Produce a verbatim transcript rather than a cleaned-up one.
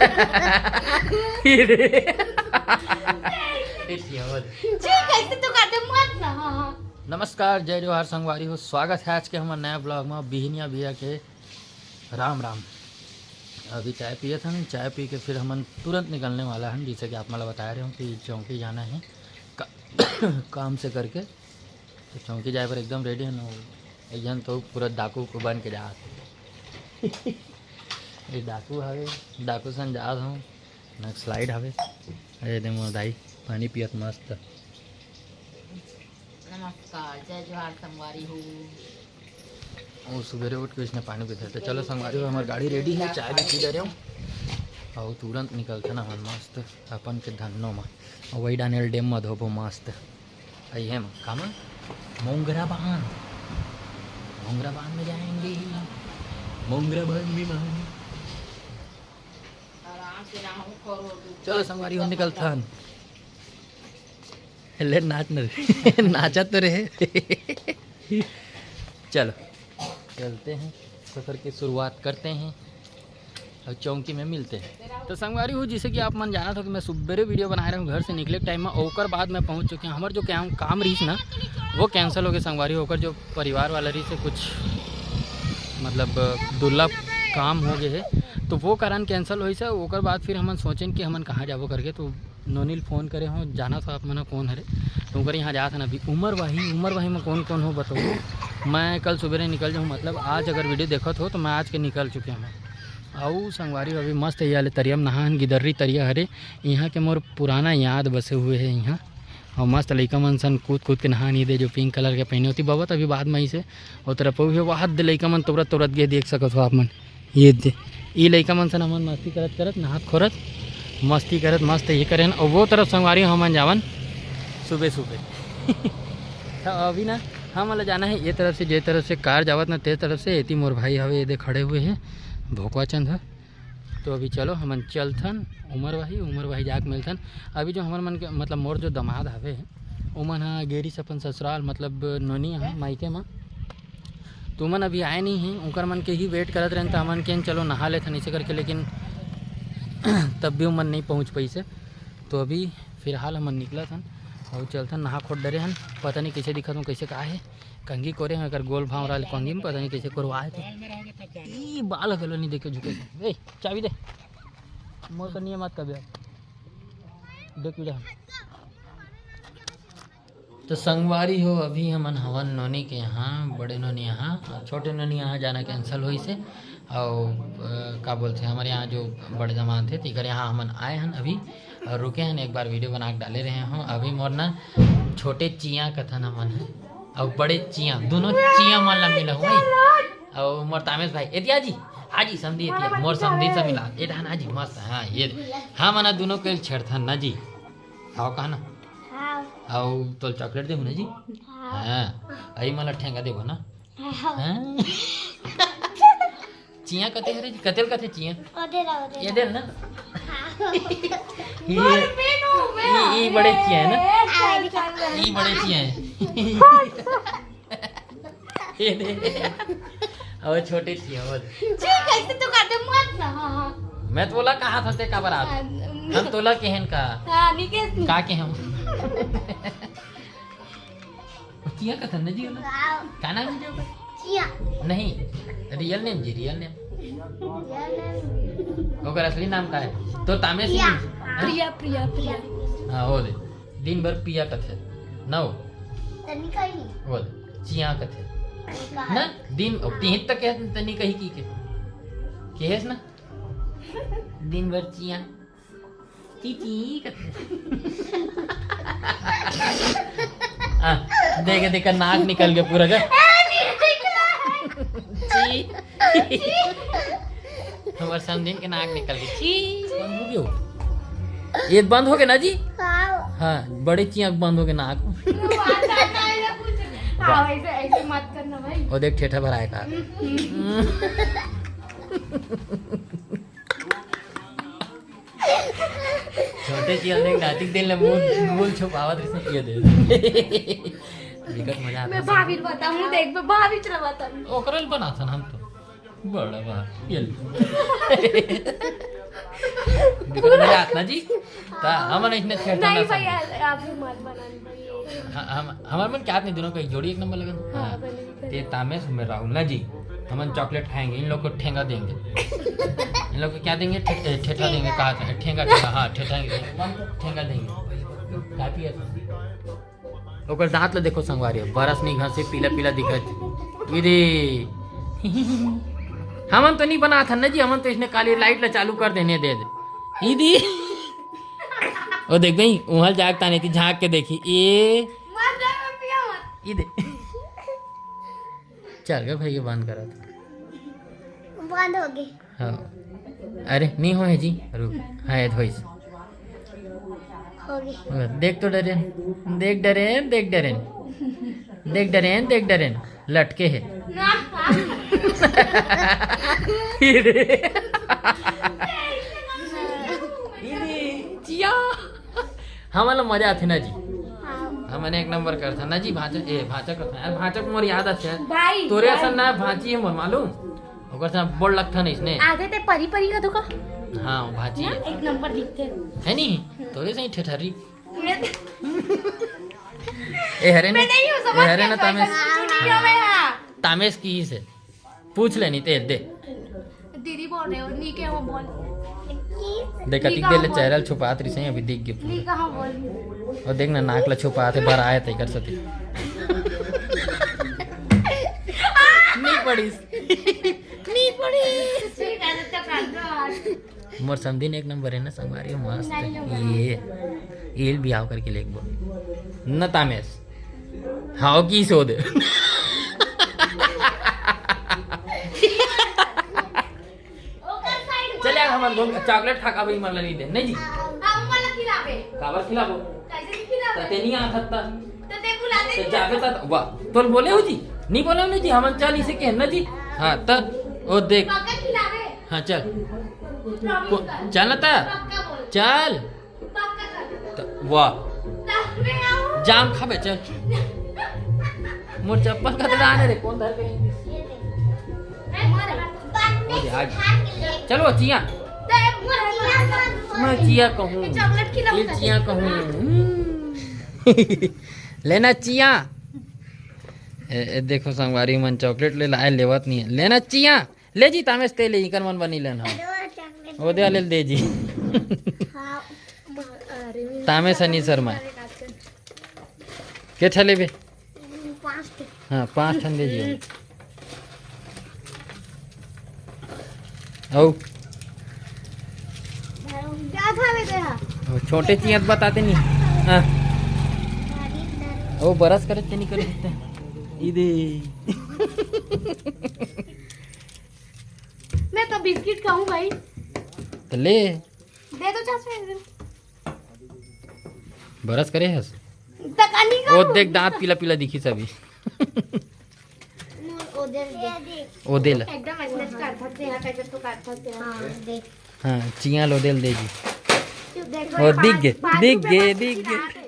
ठीक है, बोल। ठीक है, तो तू कहते मत ना। हाँ, हाँ। नमस्कार, जय जोहार संगवारी हो, स्वागत है आज के हमर नया ब्लॉग में। बिहनिया भैया के राम राम। अभी चाय पिए था ना, चाय पी के फिर हमन तुरंत निकलने वाला है, जैसे कि आप मला बताए रहे हो कि चौकी जाना है का, काम से करके, तो चौकी जाए पर एकदम रेडी है ना। एक जन तो पूरा डाकू को बन के जा ये डाकू हवे, डाकू सन जात हूँ। नक्सलाइट हवे। अरे दे मोर दाई पानी पियत मस्त। नमस्कार, जय जोहार संगवारी हो। वो सुबेरे उठ के इसने पानी पीते। तो चलो संगवारी हो, हमार गाड़ी रेडी है, चाय भी पी ले रहे हो और तुरंत निकलते ना हमन मस्त अपन के धन्नो में। और वही डानियल डैम में धोबो मस्त। आई है कामा मोंगरा बांध, मोंगरा बांध में जाएंगे, मोंगरा बांध में मान। चलो संगवारी हो निकलथन। ले नाच न रे। नाचत तो रहे। चलो चलते हैं, सफर की शुरुआत करते हैं और चौकी में मिलते हैं। तो संगवारी हो, जैसे कि आप मन जानत हो कि मैं सुबेरे वीडियो बनाए रहे हूँ घर से निकले टाइम में, ओकर बाद मैं पहुँच चुके हैं। हमार जो काम काम रहीस ना, वो कैंसिल हो गए संगवारी हो। ओकर जो परिवार वाला रहीस है कुछ मतलब दुर्लभ काम हो गए है, तो वो कारण कैंसिल होइस है। ओकर बाद फिर हमन सोचेन कि हमन कहाँ जाबो करके, तो नोनी ल फोन करे हो, जानत हो आप मन कौन हरे, तो ओकर यहाँ जात हन अभी। उमर वाही, उमर वाही में कौन कौन हो बताओ। मैं कल सुबेरे निकल जाऊँ, मतलब आज अगर वीडियो देखत हो तो मैं आज के निकल चुके हूँ। अउ संगवारी अभी मस्त ये वाले तरिया में नहान, गिदर्री तरिया हरे, यहाँ के मोर पुराना याद बसे हुए है यहाँ। और मस्त लइका मन सन कूद कूद के नहान, ये दे जो पिंक कलर के पहने होती बाबा, तभी बाद में इसे उतरा पऊ है। वहाँ दे लइका मन तोरत तोरत गे देख सकत हो आप मन। ये दे, ई लइका मन सन हमन मस्ती करत करत, नहात खोरत, मस्ती करत मस्त ये करेन। और वो तरफ संगवारी हमन जावन सुबह सुबह। तो अभी ना हमन ला जाना है ये तरफ से, जे तरफ से कार जावत ना ते तरफ से। एती मोर भाई हवे, ये दे खड़े हुए हैं भोकवा चंद ह। तो अभी चलो हमन चलथन उमर वाही, उमर वाही जाके मिलथन। अभी जो हमर मन के मतलब मोर जो दामाद हवे, ओमन ह गेरिस अपन ससुराल मतलब नोनी ह मायके म, तो ओमन अभी आए नहीं हैं। उनकर मन के ही वेट करत रहन, तो हमन के चलो नहा लेथन इसे करके, लेकिन तब भी ओमन नहीं पहुँच पाइसे। तो अभी फिलहाल हमन निकलत हन और चलथन। नहा खोट डरे हन, पता नहीं कैसे दिखत हूँ, कैसे का है। कंघी कोरे हन, अगर गोल भाव रहा कंघी में पता नहीं कैसे कोरवाए थे। ई बाल घलो नहीं देखे झुके। ए, चाबी दे। मोर कनिया मत कबे। देख पीड़ा। तो संगवारी हो, अभी हमन हवन नोनी के यहाँ, बड़े नोनी यहाँ। छोटे नोनी यहाँ जाना कैंसिल होइस हे। और अ, का बोलते हैं, हमारे यहाँ जो बड़े दामाद थे, तेकर यहाँ हमन आए हन अभी और रुके हन, एक बार वीडियो बना के डाले रहे हो। अभी मोर ना छोटे चिया कथन हमन है और बड़े चिया, दोनों चिया मन ला मिला हुआ। और मोर तामेश भाई, एतिया जी, आजी समधी, एतिया मोर समधी से मिला, ए धान आजी मस्त, हाँ ये, हाँ मना दोनों के छेड़थन ना जी, आओ कहा ना, आओ तो चॉकलेट देहू ना जी, हाँ, आई मला ठेंगा देबो ना, हाँ। चिया कते हरे जी, कतेल कथे चिया? ओदे ला, ओदे ये ला। देल ना? हाँ। ये, मोर पेन हो गया। ये, ये बड़े चिया है ना? हाँ, ये बड़े चिया है। ये दे। और छोटे चिया, बोल। जी, कैसे तो करते मत ना, हाँ, हाँ। मैं तोला कहा था ते काबर आ? हाँ, हम तोला केहन का? हाँ, निकेश। का के हम? चिया कथन ना जी ओला? वाओ। का नाम है जी ओकर? चिया। नहीं, रियल नेम जी, रियल नेम। रियल नेम। ओकर असली नाम का है? तो तामेश प्रिया। सिंह। हाँ? प्रिया, प्रिया, प्रिया। हाँ, हो दे। दिन भर पिया कथे। ना हो। तनी कहीं नहीं। बोल, चिया कथे। कहा? ना, दिन, अब तिहित तक है, तनी कहीं की के। केहेस ना? दिन भर चिया। ची, ची, कर। आ, देखे, देखे, नाक निकल गया पूरा का। ची। हमारे समधिन के नाक निकल गई। ची। बंद हो गयो। ये बंद हो गया ना जी? हाँ। हाँ, बड़े चिया बंद हो गए नाक। हाँ, ऐसे, ऐसे मत करना भाई। वो देख, ठेठा भराए का। हम्म। छोटे चियल देख, नातिक दिन ले मुंह, मुंह छुपावत रहिस, ये दे। बिकट मजा आता मैं है। भाभी ल बताऊं, देख, मैं भाभी चला बताऊं। ओकरे ल बनाथन हम तो। बड़ा बा, ये ले। मजा आत ना जी। त हमन इसने छेड़छाड़ नहीं ना भैया, समझे। आप भी मत बनाना भैया। ह-, हम, हमर मन क्या नहीं, दोनों का जोड़ी एक नंबर लगन। हाँ, हाँ। बने भी ते तामेश में राहुल ना जी, हमन चॉकलेट खाएंगे, इन लोग को ठेंगा देंगे। इन लोग को क्या देंगे? ठे-, ए, ठेठा देंगे। कहा था? ठेंगा, ठेंगा, हाँ, ठेठा देंगे। ठेंगा देंगे। क्या पिया था? ओकर दांत ल देखो संगवारी, बरस नहीं घसे, पीला पीला दिखत। ये दे। हमन तो नहीं बनात हन ना जी, हमन तो इसने काली लाइट ला चालू कर देने दे दे। ये दे। ओ देख भाई, उहल जाग ताने थी, झांक के देखी। ए। मत दे, मत पिया मत। ये दे। चल गए भाई, ये बंद करा था। बंद हो गए। हाँ। अरे, नहीं हो है जी। रुक। हाँ, ये धोइस। हो गए। देख तो डरेन। देख डरेन, देख डरेन। देख डरेन, देख डरेन। लटके है। ना। चिया। हमन ला मजा आथे ना जी। हाँ। हमन एक नंबर करथन ना जी, भांचा, ए, भांचा करथन। यार, भांचा के मोर याद आथे। भाई, तोरे भाई। असन ना भांची हे मोर, मालूम? ओकर से बोल लगथन इसने। आगे ते परी परी का दुका। हाँ, भांची ना, हे। एक नंबर दिखथे। है नी? तोरे से ही ठेठरी। मैं ए, हरे मैं ने, नहीं हूँ, समझ ए, हरे गया, ना, तामेश। समझ गया, नहीं हूँ मैं, हाँ। तामेश की ही से। पूछ ले, नहीं ते दे। दीदी बोल रहे हो, नी के हो बोल। देख, नी कतिक कहाँ देर ले बोल। चेहरा ल छुपात रहिस हे, अभी दिख गे नी पूरा। कहाँ बोल। और देख ना, नाक ला छुपात हे, बाहर आए तेकर सेती। नहीं पड़िस। नहीं पड़िस। ठीक है, तो कर दो। मोर समधिन एक नंबर है ना, संगवारी मस्त। नहीं, नहीं। ये, ईल बिहाव करके लेके बोल। न तामेश। हाव की सोध। चल यार, हमन घूम, चॉकलेट खा के अभी मन ला नहीं दे, नहीं जी? अब मन ला खिलाबे। काबर खिलाबो? कैसे नहीं खिलाबे? त ते नहीं आखत त। त ते बुलाते त नहीं जाबे आखत। त, वाह, तोल बोले हो जी? नहीं बोले हो ना जी, हमन चल इसे के ना जी। हाँ, त, ओ देख। पक्का खिलाबे। हाँ, चल। Promise को, कर। चल ना त। पक्का बोल। चल। पक्का कर। त, वाह। त मैं आऊँ। जाम खाबे, चल। मोर चप्पल का दड़ा आने रे, कौन धर के नहीं दिस? ये दे। मैं ओ दे, आ गया। चलो, चिया। ते मोर चिया। मैं चिया कहूँ। ये चॉकलेट खिलाऊँ ये तुझे। चिया कहूँ। हम्म। लेना चिया। ए, ए, देखो संगवारी मन चॉकलेट ले लाए, लेवत नहीं है। लेना चिया। ले जी, तामेश ते ले, इकर मन बनी लेन, हाँ। अरे, वो चॉकलेट ओ दे, ले, दे जी। हाँ, अरे, तामेश हनी शर्मा। के ठा लेबे? पाँच ठे। हाँ, पाँच ठन दे जी। अउ? क्या खावे ते हा? अउ, छोटे चियत बताते नहीं। हाँ। ओ, बरस करे ते नहीं करे सकते। ई दे। मैं तो बिस्किट खाऊं भाई। तो ले। दे दो चाचा एक दिन। बरस करे हस? तकानी ओ करो। देख, दांत पीला पीला दिखी सभी। ओ दे दे। ओ दे ला। एकदम ऐसे काट सकते हैं, कैसे तो काट सकते हैं। हाँ, दे। हाँ, चिया लो, दे ल दे जी। देखो, ओ दिख गे, पाँच, पाँच दिख रुपए गे, बस दिख गे।